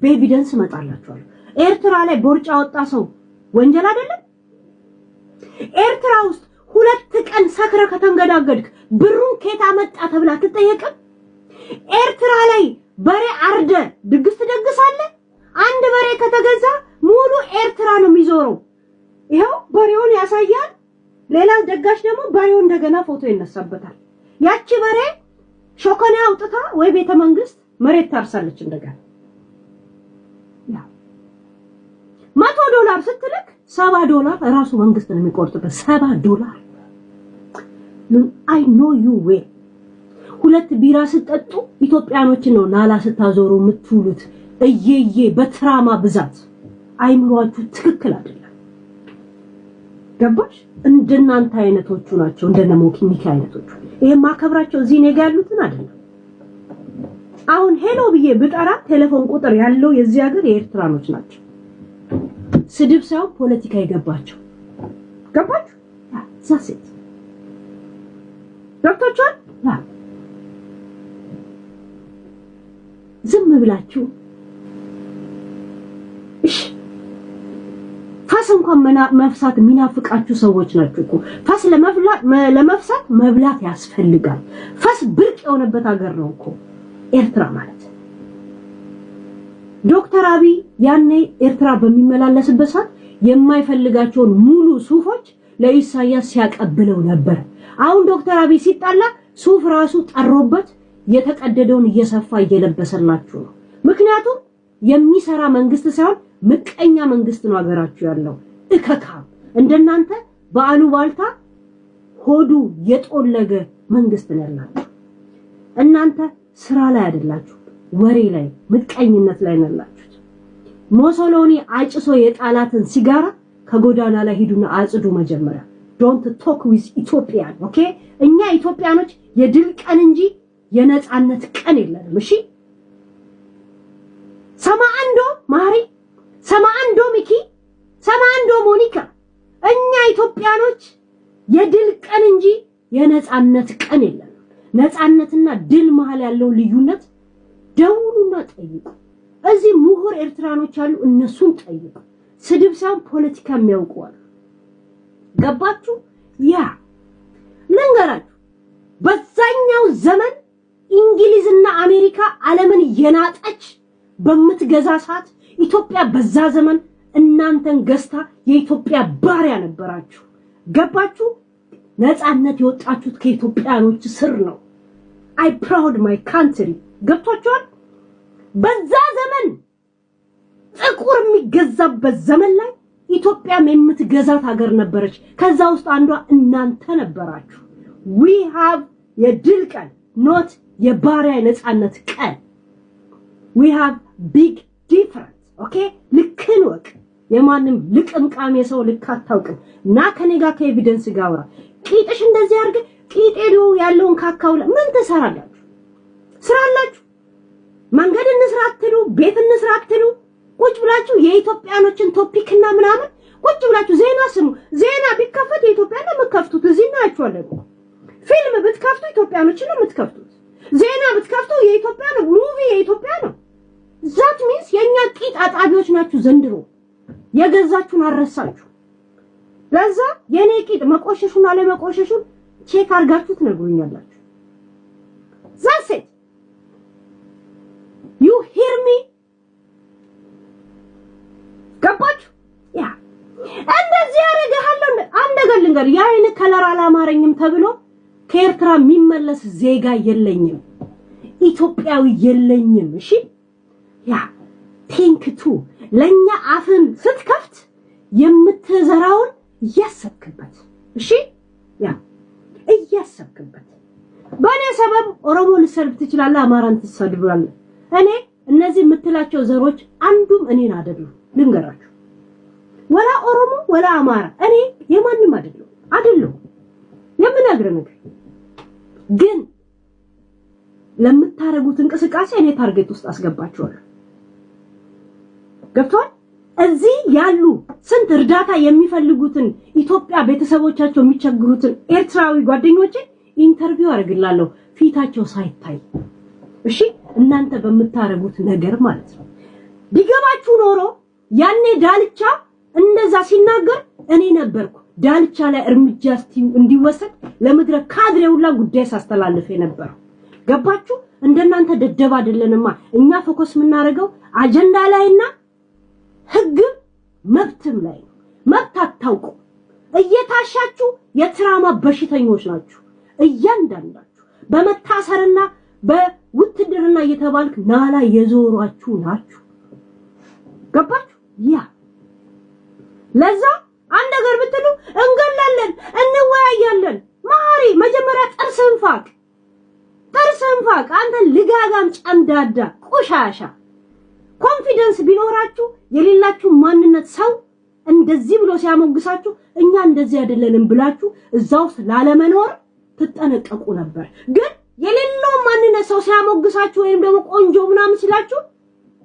በ evidence እመጣላችኋለሁ። ኤርትራ ላይ ቦርጫ ወጣ ሰው ወንጀል አይደለም? ኤርትራ ውስጥ 2 ቀን ሰክረ ከተንገዳገድክ ብሩን ከየት አመጣ ተብላ አትጠየቅም? ኤርትራ ላይ በሬ አርደ ድግስ ትደግሳለህ? አንድ በሬ ከተገዛ ሙሉ ኤርትራ ነው የሚዞረው። ይኸው በሬውን ያሳያል። ሌላ ደጋሽ ደግሞ በሬው እንደገና ፎቶ ይነሳበታል። ያቺ በሬ ሾከኔ አውጥታ ወይ ቤተ መንግስት መሬት ታርሳለች እንደገና። $100 ስትልክ $70 ራሱ መንግስት ነው የሚቆርጥበት። $70። I know you well። ሁለት ቢራ ስትጠጡ ኢትዮጵያኖችን ነው ናላ ስታዞሩ የምትውሉት። እየዬ በ trauma ብዛት አይምሯችሁ ትክክል አይደለም። ገባሽ? እንደናንተ አይነቶቹ ናቸው፣ እንደነ ሞኪ አይነቶቹ። ይሄ ማከብራቸው እዚህ እኔ ጋ ያሉትን አይደለም። አሁን hello ብዬ ብጠራ ቴሌፎን ቁጥር ያለው የዚህ ሀገር የኤርትራኖች ናቸው። ስድብ ሳይሆን ፖለቲካ የገባቸው፣ ገባችሁ? That's it፣ ገብታችኋል? ዝም ብላችሁ እሺ። ፈስ እንኳን መፍሳት የሚናፍቃችሁ ሰዎች ናችሁ እኮ። ፈስ ለመፍሳት መብላት ያስፈልጋል። ፈስ ብርቅ የሆነበት ሀገር ነው እኮ ኤርትራ ማለት። ዶክተር አብይ ያኔ ኤርትራ በሚመላለስበት ሰዓት የማይፈልጋቸውን ሙሉ ሱፎች ለኢሳያስ ሲያቀብለው ነበር። አሁን ዶክተር አብይ ሲጣላ ሱፍ ራሱ ጠሮበት የተቀደደውን እየሰፋ እየለበሰላችሁ ነው። ምክንያቱም የሚሰራ መንግስት ሳይሆን ምቀኛ መንግስት ነው ሀገራችሁ ያለው። እከካም እንደናንተ በአሉባልታ ሆዱ የጦለገ መንግስት ነው ያላችሁ። እናንተ ስራ ላይ አይደላችሁ፣ ወሬ ላይ፣ ምቀኝነት ላይ ነው ያላችሁት። ሞሶሎኒ አጭሶ የጣላትን ሲጋራ ከጎዳና ላይ ሂዱና አጽዱ መጀመሪያ። Don't talk with Ethiopian, okay። እኛ ኢትዮጵያኖች የድል ቀን እንጂ የነፃነት ቀን የለንም። እሺ፣ ሰማአንዶ ማሪ፣ ሰማአንዶ ሚኪ፣ ሰማአንዶ ሞኒካ፣ እኛ ኢትዮጵያኖች የድል ቀን እንጂ የነፃነት ቀን የለንም። ነፃነትና ድል መሀል ያለውን ልዩነት ደውሉና ጠይቁ። እዚህ ምሁር ኤርትራኖች አሉ፣ እነሱን ጠይቁ። ስድብ ሳይሆን ፖለቲካ የሚያውቁ አሉ። ገባችሁ? Yeah፣ ልንገራችሁ፣ በዛኛው ዘመን እንግሊዝና አሜሪካ ዓለምን የናጠች በምትገዛ ሰዓት ኢትዮጵያ በዛ ዘመን እናንተን ገዝታ የኢትዮጵያ ባሪያ ነበራችሁ። ገባችሁ? ነፃነት የወጣችሁት ከኢትዮጵያኖች ስር ነው። I proud my country። ገብቷችኋል? በዛ ዘመን ጥቁር የሚገዛበት ዘመን ላይ ኢትዮጵያም የምትገዛት ሀገር ነበረች። ከዛ ውስጥ አንዷ እናንተ ነበራችሁ። We have የድል ቀን፣ not የባሪያ ነፃነት ቀን። We have big difference, okay። ልክን ወቅ የማንም ልቅምቃም የሰው ልክ አታውቅም። እና ከኔ ጋር ከ evidence ጋር አውራ። ቂጥሽ እንደዚህ አድርገህ ቂጤ ያለውን ካካው ምን ትሰራላችሁ? ስራ አላችሁ? መንገድ እንስራ አትሉ፣ ቤት እንስራ አትሉ። ቁጭ ብላችሁ የኢትዮጵያኖችን topic እና ምናምን ቁጭ ብላችሁ ዜና ስሙ። ዜና ቢከፈት የኢትዮጵያ ነው የምትከፍቱት። እዚህ እናያችኋለን። ፊልም ብትከፍቱ ኢትዮጵያኖችን ነው የምትከፍቱት። ዜና ብትከፍቱ የኢትዮጵያ ነው፣ movie የኢትዮጵያ ነው። That means የኛ ቂጥ አጣቢዎች ናችሁ። ዘንድሮ የገዛችሁን አረሳችሁ። ለዛ የኔ ቂጥ መቆሸሹን አለመቆሸሹን check አድርጋችሁ ትነግሩኛላችሁ። That's it, you hear me? ገባችሁ? Yeah፣ እንደዚህ ያደርግሃለሁ። አንድ ነገር ልንገር፣ የአይን color አላማረኝም ተብሎ ከኤርትራ የሚመለስ ዜጋ የለኝም፣ ኢትዮጵያዊ የለኝም። እሺ፣ yeah፣ think to ለኛ አፍን ስትከፍት የምትዘራውን እያሰብክበት፣ እሺ፣ yeah፣ እያሰብክበት። በእኔ ሰበብ ኦሮሞ ልሰድብ ትችላለህ፣ አማራን ትሰድባለህ። እኔ እነዚህ የምትላቸው ዘሮች አንዱም እኔን አይደሉም። ልንገራችሁ፣ ወላ ኦሮሞ ወላ አማራ እኔ የማንም አይደለሁም፣ አይደለሁም። የምነግርህ ነገር ግን ለምታረጉት እንቅስቃሴ እኔ target ውስጥ አስገባችኋለሁ። ገብቷል? እዚህ ያሉ ስንት እርዳታ የሚፈልጉትን ኢትዮጵያ ቤተሰቦቻቸው የሚቸግሩትን ኤርትራዊ ጓደኞቼ interview አደርግላለሁ ፊታቸው ሳይታይ። እሺ፣ እናንተ በምታረጉት ነገር ማለት ነው። ቢኖራችሁ ኖሮ ያኔ ዳልቻ እንደዛ ሲናገር እኔ ነበርኩ ዳልቻ ላይ እርምጃ እንዲወሰድ ለምድረ ካድሬ ሁላ ጉዳይ ሳስተላልፍ የነበረው። ገባችሁ? እንደናንተ ደደብ አይደለንማ። እኛ focus የምናደርገው አጀንዳ ላይና ህግም መብትም ላይ ነው። መብት አታውቁ። እየታሻችሁ የ trauma በሽተኞች ናችሁ እያንዳንዳችሁ። በመታሰርና በውትድርና እየተባልክ ናላ የዞሯችሁ ናችሁ። ገባችሁ? Yeah፣ ለዛ አንድ ነገር ብትሉ እንገላለን፣ እንወያያለን። መሀሪ፣ መጀመሪያ ጥርስህን ፋቅ፣ ጥርስህን ፋቅ። አንተ ልጋጋም ጨምዳዳ ቆሻሻ። Confidence ቢኖራችሁ የሌላችሁ ማንነት ሰው እንደዚህ ብሎ ሲያሞግሳችሁ እኛ እንደዚህ አይደለንም ብላችሁ እዛ ውስጥ ላለመኖር ትጠነቀቁ ነበር። ግን የሌለውን ማንነት ሰው ሲያሞግሳችሁ ወይም ደግሞ ቆንጆ ምናምን ሲላችሁ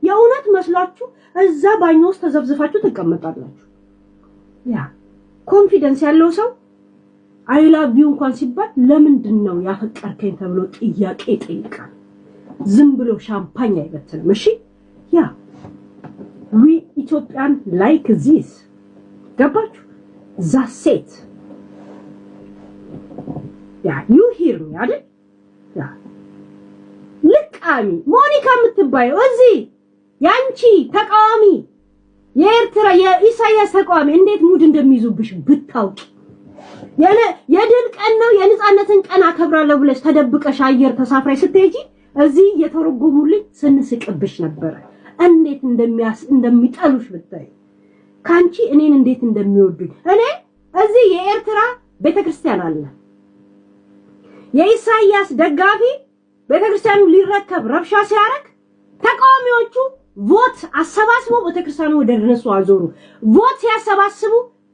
የእውነት መስሏችሁ እዛ ባኞ ውስጥ ተዘብዝፋችሁ ትቀመጣላችሁ። Yeah፣ confidence ያለው ሰው I love you እንኳን ሲባል ለምንድን ነው ያፈቀርከኝ ተብሎ ጥያቄ ይጠይቃል። ዝም ብሎ ሻምፓኝ አይበትንም። እሺ፣ yeah፣ we Ethiopian like this። ገባችሁ? That's it። Yeah፣ you hear me አይደል? Yeah፣ ልቃሚ ሞኒካ የምትባየው እዚህ ያንቺ ተቃዋሚ፣ የኤርትራ የኢሳያስ ተቃዋሚ እንዴት mood እንደሚይዙብሽ ብታውቂ። የድል ቀን ነው፣ የነጻነትን ቀን አከብራለሁ ብለሽ ተደብቀሽ አየር ተሳፍራሽ ስትሄጂ እዚህ እየተረጎሙልኝ ስንስቅብሽ ነበረ። እንዴት እንደሚጠሉሽ ብታይ፣ ካንቺ እኔን እንዴት እንደሚወዱኝ። እኔ እዚህ የኤርትራ ቤተክርስቲያን አለ። የኢሳያስ ደጋፊ ቤተክርስቲያኑ ሊረከብ ረብሻ ሲያደርግ ተቃዋሚዎቹ vote አሰባስበው ቤተክርስቲያኑ ወደ እነሱ አዞሩ። Vote ሲያሰባስቡ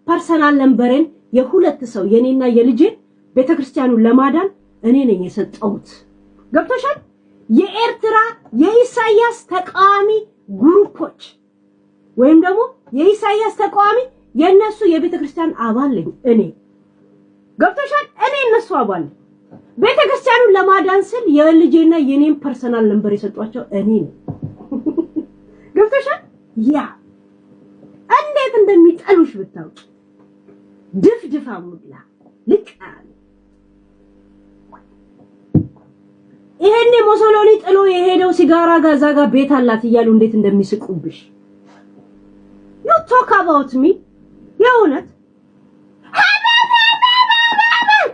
personal number ኤን የሁለት ሰው፣ የኔና የልጄን፣ ቤተክርስቲያኑን ለማዳን እኔ ነኝ የሰጠሁት። ገብቶሻል? የኤርትራ የኢሳያስ ተቃዋሚ group ኦች ወይም ደግሞ የኢሳያስ ተቃዋሚ የእነሱ የቤተክርስቲያን አባል ነኝ እኔ። ገብቶሻል? እኔ እነሱ አባል ነኝ። ቤተክርስቲያኑን ለማዳን ስል የልጄና የኔን personal number የሰጧቸው እኔ ነኝ። ገብቶሻል? Yeah፣ እንዴት እንደሚጠሉሽ ብታውቂ። ድፍድፋ ሙላ ልቃሚ። ይሄኔ ሞሶሎኒ ጥሎ የሄደው ሲጋራ ጋዛ ጋር ቤት አላት እያሉ እንዴት እንደሚስቁብሽ። You talk about me። የእውነት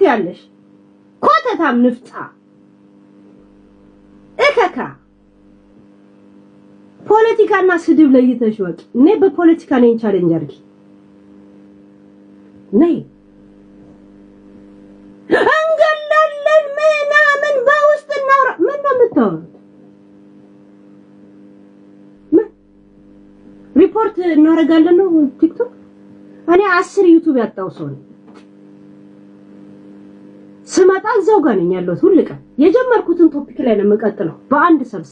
ያለሽ ኮተታም ንፍጣ እከካ። ፖለቲካና ስድብ ለይተሽ ወቂ። እኔ በፖለቲካ ነኝ፣ challenge አድርጊ ነይ። እንገላለን ምናምን በውስጥ እናውራ። ምን ነው የምታወሩት? ምን ሪፖርት እናደርጋለን ነው ቲክቶክ? እኔ 10 ዩቱብ ያጣው ሰው ነኝ። ስመጣ እዛው ጋር ነኝ ያለሁት። ሁል ቀን የጀመርኩትን topic ላይ ነው የምቀጥለው በአንድ ሰብስ